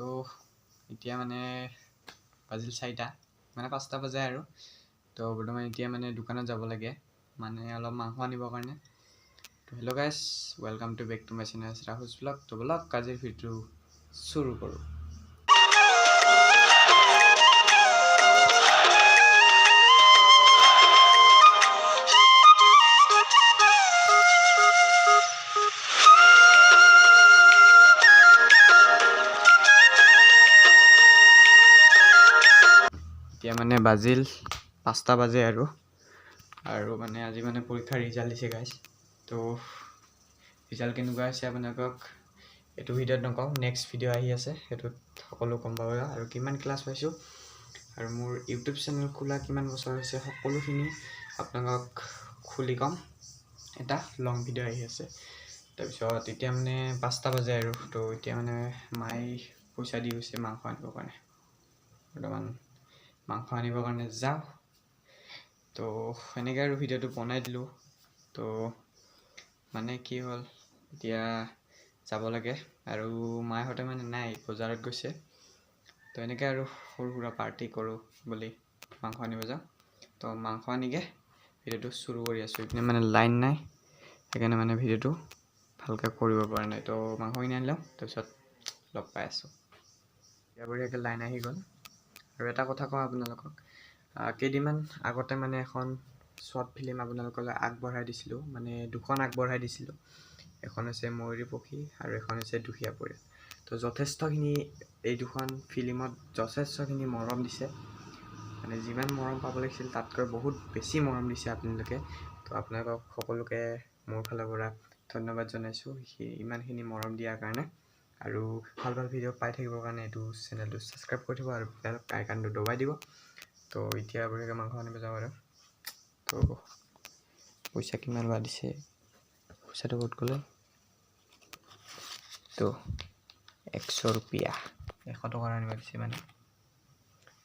তো এতিয়া মানে বাজিল 4টা, মানে 5টা বাজে আৰু। তো বৰ্তমান এতিয়া মানে দোকানত যাব লাগে, মানে অলপ মাংস আনিবৰ কাৰণে। তো hello guys, welcome to back to my channel Rahul's blog. তো ব'লক আজিৰ ভিডিঅ'টো চুৰু কৰোঁ। এতিয়া মানে বাজিল 5টা বাজে আৰু আৰু মানে আজি মানে পৰীক্ষাৰ ৰিজাল্ট দিছে গাইজ। তো ৰিজাল্ট কেনেকুৱা হৈছে আপোনালোকক এইটো ভিডিঅ'ত নকওঁ, নেক্সট ভিডিঅ' আহি আছে, সেইটোত সকলো গম পাব। আৰু কিমান ক্লাছ পাইছোঁ আৰু মোৰ ইউটিউব চেনেল খোলা কিমান বছৰ হৈছে, সকলোখিনি আপোনালোকক খুলি ক'ম, এটা লং ভিডিঅ' আহি আছে। তাৰপিছত এতিয়া মানে 5টা বাজে আৰু। তো এতিয়া মানে মায়ে পইচা দি গৈছে মাংস আনিবৰ কাৰণে, বৰ্তমান মাংস আনিবৰ কাৰণে যাওঁ। তো সেনেকৈ আৰু ভিডিঅ'টো বনাই দিলোঁ। তো মানে কি হ'ল, এতিয়া যাব লাগে আৰু মাহঁতে মানে নাই, বজাৰত গৈছে। তো এনেকৈ আৰু সৰু সুৰা পাৰ্টি কৰোঁ বুলি মাংস আনিব যাওঁ। তো মাংস আনিকে ভিডিঅ'টো চুৰু কৰি আছোঁ। ইপিনে মানে লাইন নাই, সেইকাৰণে মানে ভিডিঅ'টো ভালকৈ কৰিব পৰা নাই। তো মাংসখিনি আনি লওঁ, তাৰপিছত লগ পাই আছোঁ। এতিয়া বঢ়িয়াকৈ লাইন আহি গ'ল। আৰু এটা কথা কওঁ আপোনালোকক, কেইদিনমান আগতে মানে এখন শ্বৰ্ট ফিল্ম আপোনালোকলৈ আগবঢ়াই দিছিলোঁ, মানে দুখন আগবঢ়াই দিছিলোঁ। এখন হৈছে ময়ূৰী পক্ষী আৰু এখন হৈছে দুখীয়া পৰিয়াল। তো যথেষ্টখিনি এই দুখন ফিল্মত যথেষ্টখিনি মৰম দিছে, মানে যিমান মৰম পাব লাগিছিল তাতকৈ বহুত বেছি মৰম দিছে আপোনালোকে। তো আপোনালোকক সকলোকে মোৰ ফালৰ পৰা ধন্যবাদ জনাইছোঁ ইমানখিনি মৰম দিয়াৰ কাৰণে। আৰু ভাল ভাল ভিডিঅ' পাই থাকিবৰ কাৰণে এইটো চেনেলটো ছাবস্ক্ৰাইব কৰি থ'ব আৰু বেল আইকনটো দবাই দিব। তো এতিয়া বঢ়িয়াকৈ মাংস আনিব যাওঁ আৰু। তো পইচা কিমান বা দিছে, পইচাটো ক'ত গ'লে? তো 100 ৰুপিয়া, 100 টকাৰ আনিব দিছে মানে।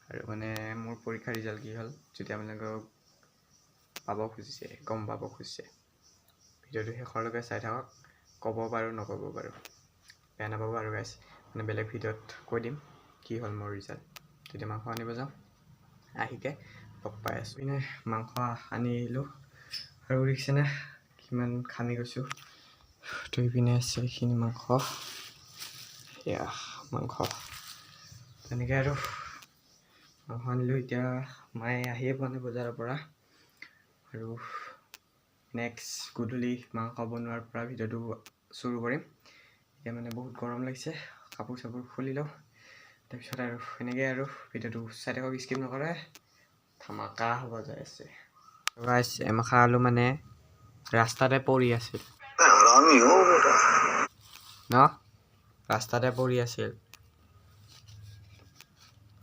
আৰু মানে মোৰ পৰীক্ষাৰ ৰিজাল্ট কি হ'ল, যদি আপোনালোকক পাব খুজিছে, গম পাব খুজিছে, ভিডিঅ'টো শেষৰলৈকে চাই থাকক। ক'ব পাৰোঁ নক'ব পাৰোঁ, বেয়া নাপাব আৰু গাইছ, মানে বেলেগ ভিডিঅ'ত কৈ দিম কি হ'ল মোৰ ৰিজাল্ট। তেতিয়া মাংস আনিব যাওঁ, আহিকে লগ পাই আছোঁ। এনে মাংস আনি আহিলোঁ আৰু দেখিছেনে কিমান খামি গৈছোঁ। তো ইপিনে আছে এইখিনি মাংস, এয়া মাংস। তেনেকৈ আৰু মাংস আনিলোঁ। এতিয়া মায়ে আহিয়ে পোৱা নাই বজাৰৰ পৰা। আৰু নেক্সট গধূলি মাংস বনোৱাৰ পৰা ভিডিঅ'টো চুৰু কৰিম। এতিয়া মানে বহুত গৰম লাগিছে, কাপোৰ চাপোৰ খুলি লওঁ, তাৰপিছত আৰু এনেকৈ আৰু ভিডিঅ'টো চাই থাকক, স্কিপ নকৰে। ধামাকা হ'ব যাই আছে। গাইছ, এমখা আলু মানে ৰাস্তাতে পৰি আছিল ন, ৰাস্তাতে পৰি আছিল।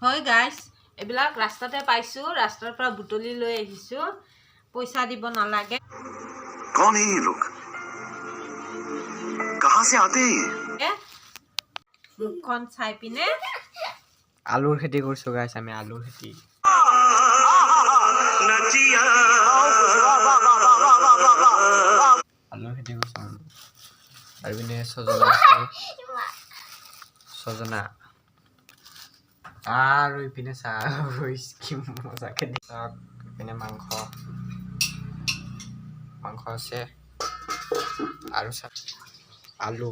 হয় গাইছ, এইবিলাক ৰাস্তাতে পাইছোঁ, ৰাস্তাৰ পৰা বুটলি লৈ আহিছোঁ, পইচা দিব নালাগে। कौन है ये लोग, कहां से आते हैं ये? মুখখন চাই পিনে আলুৰ খেতি কৰিছোঁ গাইছ আমি, আলুৰ খেতি। আলুৰ খেতি কৰিছোঁ আমি। আৰু পিনে ছজনা আছে, ছজনা। আৰু ইপিনে চাহ, কি মজাকে দি চাওক। ইপিনে মাংস, মাংস আছে আৰু আলু।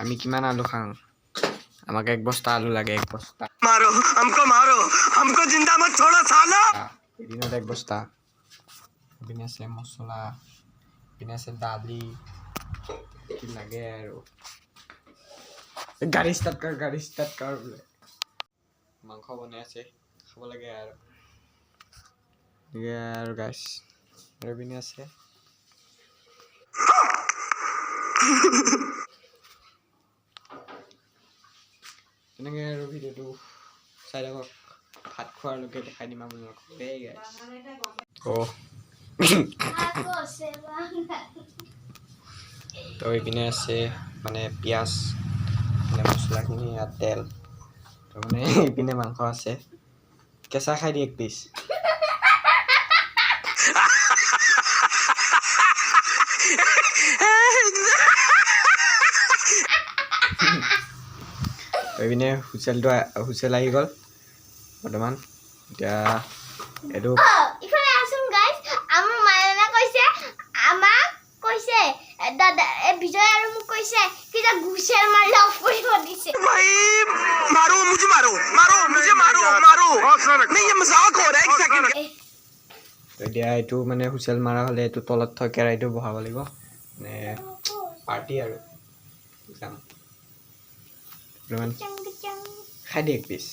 আমি কিমান আলু খাওঁ, আমাক এক বস্তা আলু লাগে, এক বস্তা। मारो हमको, मारो हमको, जिंदा मत छोड़ो सालो। এদিনত এক বস্তা। ইপিনে আছে মছলা, ইপিনে আছে দালি, কি লাগে আৰু। গাড়ী ষ্টাৰ্ট কৰ, গাড়ী ষ্টাৰ্ট কৰ বোলে। মাংস বনাই আছে, খাব লাগে আৰু। আৰু গাইছ, আৰু ইপিনে আছে তেনেকৈ আৰু। ভিডিঅ'টো চাই থাকক, ভাত খোৱাৰলৈকে দেখাই দিম আপোনালোকক দেই গাইছ। তো এইপিনে আছে মানে পিঁয়াজ, মানে মছলাখিনি আৰু তেল। তো মানে এইপিনে মাংস আছে, কেঁচা খাই দিয়ে এক পিচ। তো এইপিনে হুইচেলটো, হুইচেল আহি গ'ল বৰ্তমান। এতিয়া এইটো ইফালে আছোন গাইছ। আমাৰ মায়ে কৈছে, আমাক কৈছে, দাদা বিজয় আৰু মোক কৈছে কিবা গুচেল মাৰিলে অফ কৰিব দিছে। भाई मारो मुझे, मारो मारो मुझे, मारो मारो। नहीं, ये मजाक हो रहा है, एक सेकंड। এতিয়া এইটো মানে হুইচেল মাৰা হ'লে এইটো তলত থৈ কেৰাহীটো বহাব লাগিব, মানে পাৰ্টি আৰু যাম বৰ্তমান। খাই দিয়ে এক পিচ।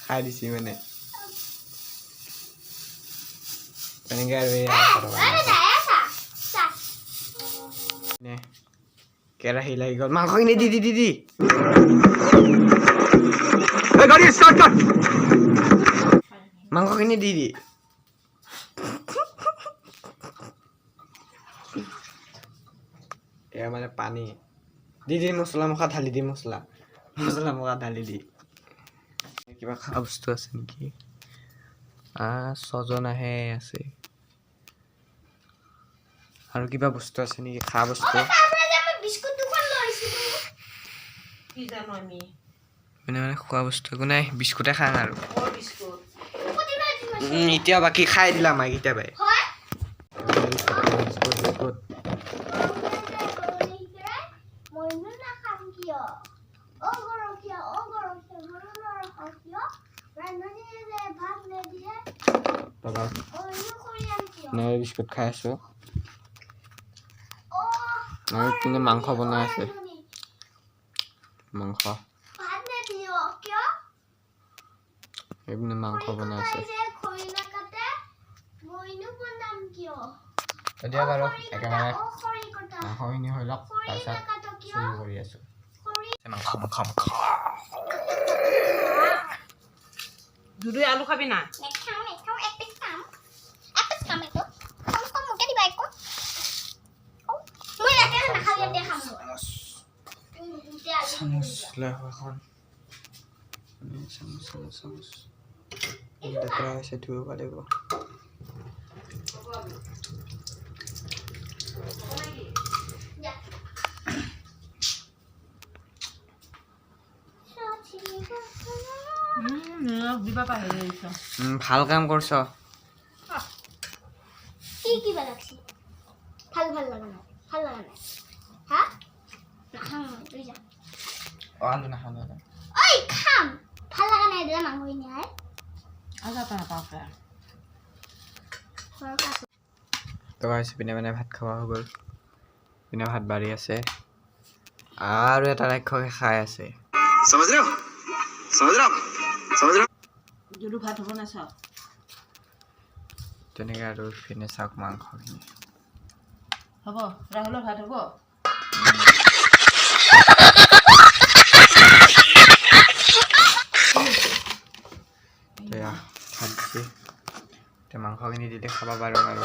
খাই দিছি মানে তেনেকে আৰু এই কেৰাহী লাগি গ'ল, মাংসখিনি দি দি দি দি। মাংসখিনি দি দি। এয়া মানে পানী দি দি, মছলা মখা ঢালি দি, মছলা মখা ঢালি দি। কিবা খোৱা বস্তু আছে নেকি? ছজনাহে আছে। আৰু কিবা বস্তু আছে নেকি খোৱা বস্তু? মানে খোৱা বস্তু একো নাই, বিস্কুটে খাওঁ আৰু এতিয়া বাকী খাই দিলা মাইক এতিয়া বাই। বিস্কুট। বিস্কুট খাই আছো আৰু পিনে মাংস বনাই আছে। মাংস, এইপিনে মাংস বনাই আছে। এতিয়া বাৰু একেবাৰে মাংসখিনি হৈ লওক, তাৰপিছত চুৰু কৰি আছোঁ। মাংস মাংস মাংস। দুদুই আলু খাবি না? চামুচ লৈ এখন, চামুচ চামুচ চামুচ লেতেৰা হৈছে, ধুব লাগিব। ভাল কাম কৰিছ। কি কিবা লাগছে? ভাল ভাল লগা নাই, ভাল লগা নাই। হা, নাখাম তুই যা। অ, আলু নাখাম। ঐ খাম, ভাল লগা নাই দিলা মাংসখিনি আই। তো পিনে মানে ভাত খোৱা হৈ গ'ল, পিনে ভাত বাঢ়ি আছে আৰু এটা ৰাক্ষসে খাই আছে। তেনেকৈ আৰু পিনে চাওক মাংসখিনি। হ'ব, ৰাহুলৰ ভাত হ'ব। এয়া ভাত দিছে, এতিয়া মাংসখিনি দিলে খাব পাৰোঁ আৰু।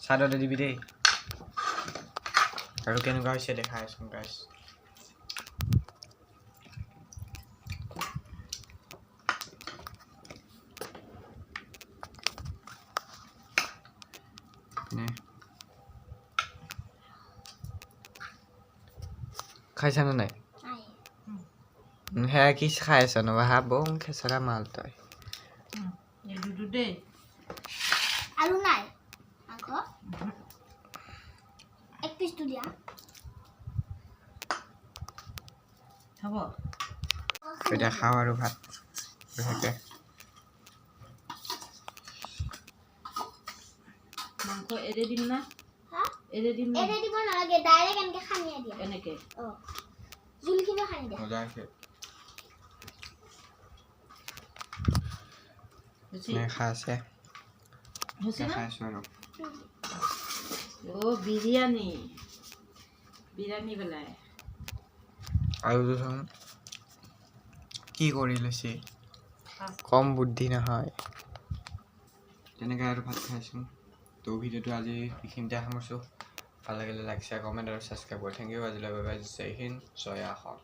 চাদতে দিবি দেই। আৰু কেনেকুৱা হৈছে দেখাই আছোঁ গাইছ। খাইছানে নাই? সেয়া কি খাই আছ নবা? হা, বং খেচৰা মাল তই। আলু নাই, মাংস এক পিচটো দিয়া। হ'ব। এতিয়া খাওঁ আৰু ভাত বিশেষকৈ। মাংস এৰে দিম না? এৰে দিম। এৰে দিব নালাগে, ডাইৰেক্ট এনেকে খানিয়ে দিয়া। এনেকে। অ, জোলখিনিও খানি দিয়া। মজা হৈছে। খাই আছে। খাই আছোঁ আৰু। অ, বিৰিয়ানী বিৰিয়ানী পেলাই। আৰু কি কৰি লৈছে, কম বুদ্ধি নহয়। তেনেকৈ আৰু ভাত খাইছোঁ। তো ভিডিঅ'টো আজি এইখিনিতে সামৰিছোঁ। ভাল লাগিলে লাইক, শ্বেয়াৰ, কমেণ্ট আৰু ছাবস্ক্ৰাইব কৰি। Thank U আজিলৈ, বাই বাই, জয় হিন্দ, জয় অসম।